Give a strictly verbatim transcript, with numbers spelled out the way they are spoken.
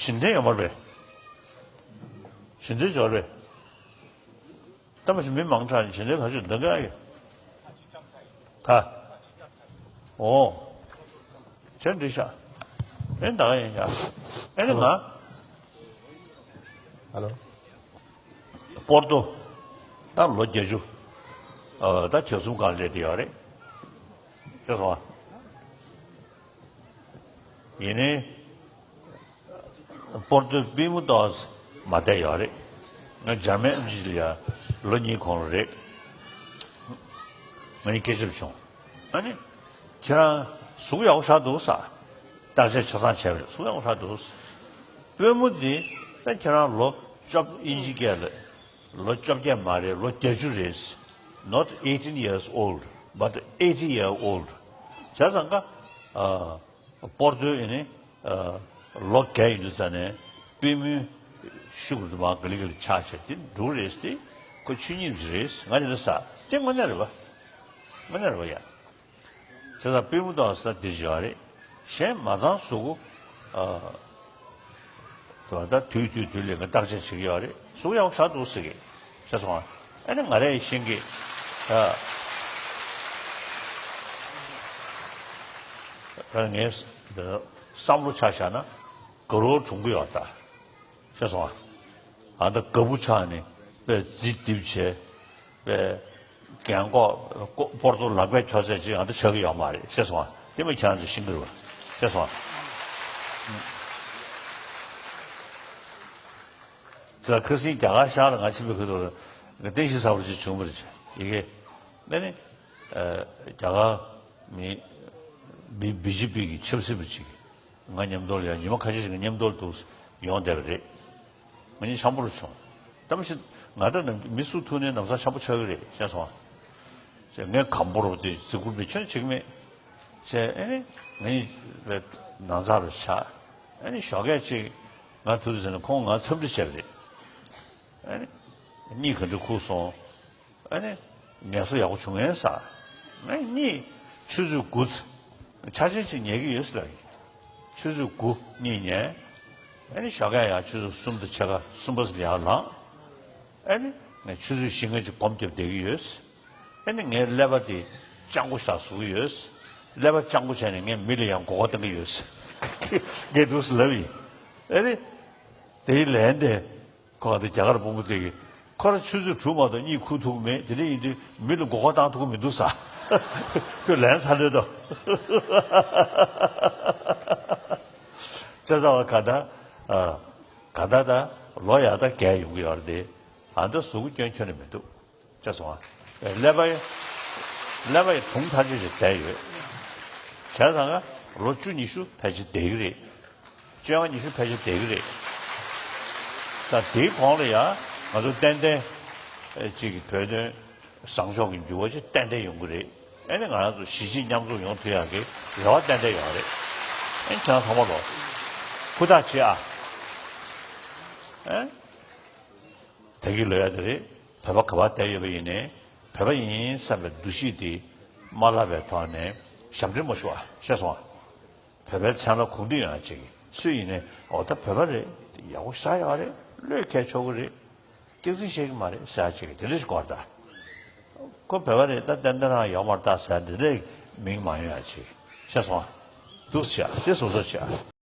བྱིན་ལྡན་ཡོད་མ་རེད་པས། བྱིན་ལྡན་འབྱོར་པས། ད་མ་གཞི་མི་མང་དྲགས་ནས་བྱིན་ལྡན་ག་ཚོད་འདོན་ག་ཡོད། ད། ཨོ། བྱས་འགྲིག་ཤག་ཨེ་ད་ག་ཡིན་ཡ། ཨེ་ནི་ང་། ཧ་ལོ། སྤོར་ཏོ། ད་ལོ་བརྒྱད་ཅུ། ཨ། ད་གྱ་གསུམ་སྒང་སླེབས་བསྡད་ཡོད་རེད། ཤེས་སོང་ཨ། ཡིན་ནའི། སྤོར་ཏོའི་པུས་མོ་ཏོག་ཙམ་མ་བསྡད་ཡོད་རེད། ང་འཇར་མན་ཨེམ་ཆི་ལ་ཡ་ལོ་གཉིས་གོང་ལ་རེད། ང་གཉིས་སྐད་ཆ་བྱུང་། ཨ་ནི། ཁྱེད་རང་གཟུགས་ཡག་པོ་ཞེ་དྲག་འདུག་ཟེར། བརྟག་དཔྱད་ཆ་ཚང་བྱས་པ་རེད། གཟུགས་ཡག་པོ་ཞེ་དྲག་འདུག་ཟེར། པུས་མོ་འདི་ད་ཁྱེད་རང་ལོ་བཅོ་བརྒྱད། དབྱིན་ཇི་སྐད་ལ་ལོ་བཅོ་བརྒྱད་མ་རེད། ལོ་བརྒྱད་ཅུ་རེད། Not eighteen years old, but eighty year old. བྱས་ཙང་ཀ། ཨ། སྤོར་ཏོ་ཡིན་ནི། ཨ། ལོ་བརྒྱད་ཡིན་དུས་ཙ་ནས་པུས་མོའི་ཤུགས་དུ་མ་ག་ལེ་ག་ལེ་ཆག་བྱས་དེ་འགྲོ་རེད་དེ། ཁོ་ཆོས་ཉིད་རེད། ང་དེ་འདྲ་ཟེར། དེ་དངོས་གནས་རེད་པ། དངོས་གནས་རེད་པ་ཡ། བྱས་ཙང་པུས་མོ་ཏོག་ཙམ་འདིར་བཞག་རེད། གཞན་མ་ཚང་གཟུགས་པོ། ཨ། ད་དུས་དུས་དུས་ལ་ང་བརྟག་དཔྱད་བྱེད་ཀྱི་ཡོད་རེད། གཟུགས་ཡག་པོ་ཞེ་དྲག་འདུག་ཟེར་གི། ཤེས་སོང་ཨ། ཨ་ནི་ང་རས་ཤེས་ཀྱི། ཨ། ཨ་ངས་བསམ་བློ་ཆ་བཞག་ན་དགའ་རབ་གྲོངས་ཀྱི་ཡོད་ད། ཤེས་སོང་ཨ། ཨ་ད་དགའ་པོ་ཆགས་ནས་དཔེ་རྫི་རྡིབ་བྱས། པའི་རྒན་གོག་སྤོར་ཏོ་ལག་པས་འཁྱོར་ཚད་ཅིག་ཨ་ད་ཆགས་ཀྱི་ཡོད་མ་རེད། ཤེས་སོང་ཨ། དེ་མ་ཁྱེད་རང་ཚོས་ཤེས་ཀྱི་རེད་པ། ཤེས་སོང་ཨ། ཙི་ཁ་སང་རྒྱ་གར་ཤར་ལ་ང་ཕྱིན་པའི་ཁུལ་དུ་ང་རྟེན་གཞི་གསར་པ་ཅིག་བྱུང་བ་རེད། ཡི་གེ་ཨ་ནི། ཨ། རྒྱ་གར་མི་བི་བི་ཇེ་པི་གི་ཆབ་སྲིད་པ་ཅིག་ང་མཉམ་དུ་ལ་ཡང་ཉི་མ་ཁ་ཤས་ཤིག་མཉམ་དུ་འདུག་ཡོང་བསྡད་པ་རེད། ང་གཉིས་འཆམ་པོ་རུ་བྱུང་། ད་མ་གཞི་ང་འདྲ་ན་མི་སུ་ཐུག་ནའི་ལམ་སང་འཆམ་པོ་ཆགས་ཀྱི་རེད། ཤེས་སོང་ཨ། ཅེས་ངས་གམ་པོ་རུ་དེ་བརྩི་བཀུར་མི་ཁྱོན་བྱེད་ཀྱི་མེད། ཅེས་ཨེ་ནི་ང་གཉིས་ལ་ནང་ཚགས་རུ་ཆགས། ཨེ་ནི་ཞོགས་ཀས་ཅིག་ང་ཐུག་དུས་ཟེར་ནས་ཁོང་ང་འཚམས་འདྲི་བྱས་པ་རེད། ཨེ་ནི་གཉིད་ག་འདྲ་ཁུག་སོང་། ཨ་ནི་ངལ་གསོ་ཡག་པོ་བྱུང་ངས་ཟེར། ཨ་ནི་གཉིད་ཆུ་ཚོད་དགུ་ཚ་ཆ་ཆེན་ཅིག་ཉལ་གྱི་ཡོད་ཟེར་ལབ་ཡིན། ཆུ་ཚོད་དགུ་གཉིད་ཉལ། ཨ་ནི་ཞོགས་ཀས་ཡང་ཆུ་ཚོད་གསུམ་དང་ཕྱེད་ཀ་གསུམ་པ་ཙམ་ཡར་ལངས། ཨ་ནི་ངས་ཆུ་ཚོད་བཞི་ལྔ་ཅིག་སྒོམ་བརྒྱབ་བསྡད་ཀྱི་ཡོད། ཨ་ནི་ངའི་ཀླད་པ་དེ་སྤྱང་པོ་ཞིག་བཟོ་གི་ཡོད། ཀླད་པ་སྤྱང་པོ་བྱས་ནས་ངས་མི་ལ་ཡང་མགོ་སྐོར་གཏོང་གི་ཡོད། ངས་འདུག་སེ་ལབ་ཡིན། ཨ་ནི་དེའི་ལན་དེ། ཁོ་ག་དེ་རྒྱ་གར་དཔོན་པོ་དེ་གིས་ཁོ་རང་ཆུ་ཚོད་དྲུག་མ་གཏོགས་གཉིད་ཁུག་ཐུབ་ཀྱི་མེད། དེ་འདྲ་ཡིན་དུས་མི་ལ་མགོ་སྐོར་བཏང་ཐུབ་ཀྱི་མི་འདུག་ཟེར། ཁོས་ལན་ཚ་ལོས་དོ། ཅེས་ཟེར་བ་ག་ད། ཨ། ག་ད་ད་ལོ་ཡག་ད་རྒས་ཡོང་གི་ཡོད་རེད་དེ། ཨ་ད་གཟུགས་པོ་སྐྱོན་ཁྱོན་ནས་མི་འདུག་ཅེས་གསུངས་པ། ཀླད་པ་ཡི། ཀླད་པ་ཡི་གྲུང་ཐག་ཆོད་ཅིག་བསྡད་ཡོད། བྱས་ཙང་ང་ལོ་བཅུ་ཉི་ཤུ་ཕལ་ཆེར་བསྡད་ཀྱི་རེད། བཅོ་ལྔ་ཉི་ཤུ་ཕལ་ཆེར་བསྡད་ཀྱི་རེད། ད་དེའི་གོང་ལ་ཡང་ང་ཚོ་ཏན་ཏན་ཅིག་གི་བོད་དོན་བཟང་ཕྱོགས་ཀྱི་འགྱུར་བ་ཅིག་ཏན་ཏན་ཡོང་གི་རེད། ཨེ་ནི་ང་རང་ཚོ་གཞིས་བྱེས་མཉམ་འཛོམས་ཡོང་ཐུབ་ཡག་གི་རེ་བ་ཏན་ཏན་ཡོད་རེད། ཨེ་ནི་ཁྱེད་རང་ཚང་མ་ལོ་ཧུར་ཐག་བྱེད་ཨ། ཨེ། ད་གི་ལོ་ཡག་དེ་རེད། བོད་པ་ག་པར་བསྡད་ཡོད་པ་ཡིན་ནའི་བོད་པ་ཡིན་བསམ་པའི་འདུ་ཤེས་དེ་མ་བརླག་པའི་ཐོག་ནས་ཞབས་འདྲེན་མ་ཞུ་བ་ཤེས་སོང་ཨ། བོད་པའི་མཚན་ལ་གུས་འདུད་ཡོང་ཡག་ཅིག་སུ་ཡིན་ནའི་འོ་ད་བོད་པ་རེད། ཡག་པོ་ཞེ་དྲག་ཡོད་རེད། བློས་འཁེལ་ཆོག་གི་རེད། སྐྱག་རྫུན་བཤད་ཀྱི་མ་རེད་ཟེར་ཡག་ཅིག་དེ་འདྲ་ཞིག་དགོས་རེད་ད། ཁོ་བོད་པ་རེད་ད་ཏན་ཏན་རང་ཡོད་མ་རེད་ད་ཟེར་འདི་འདྲའི་མིང་མ་ཡོང་ཡག་ཅིག་ཤེས་སོང་ཨ། འདུག་སེ་བྱས་དེ་བཟོ་བཟོ་བྱས།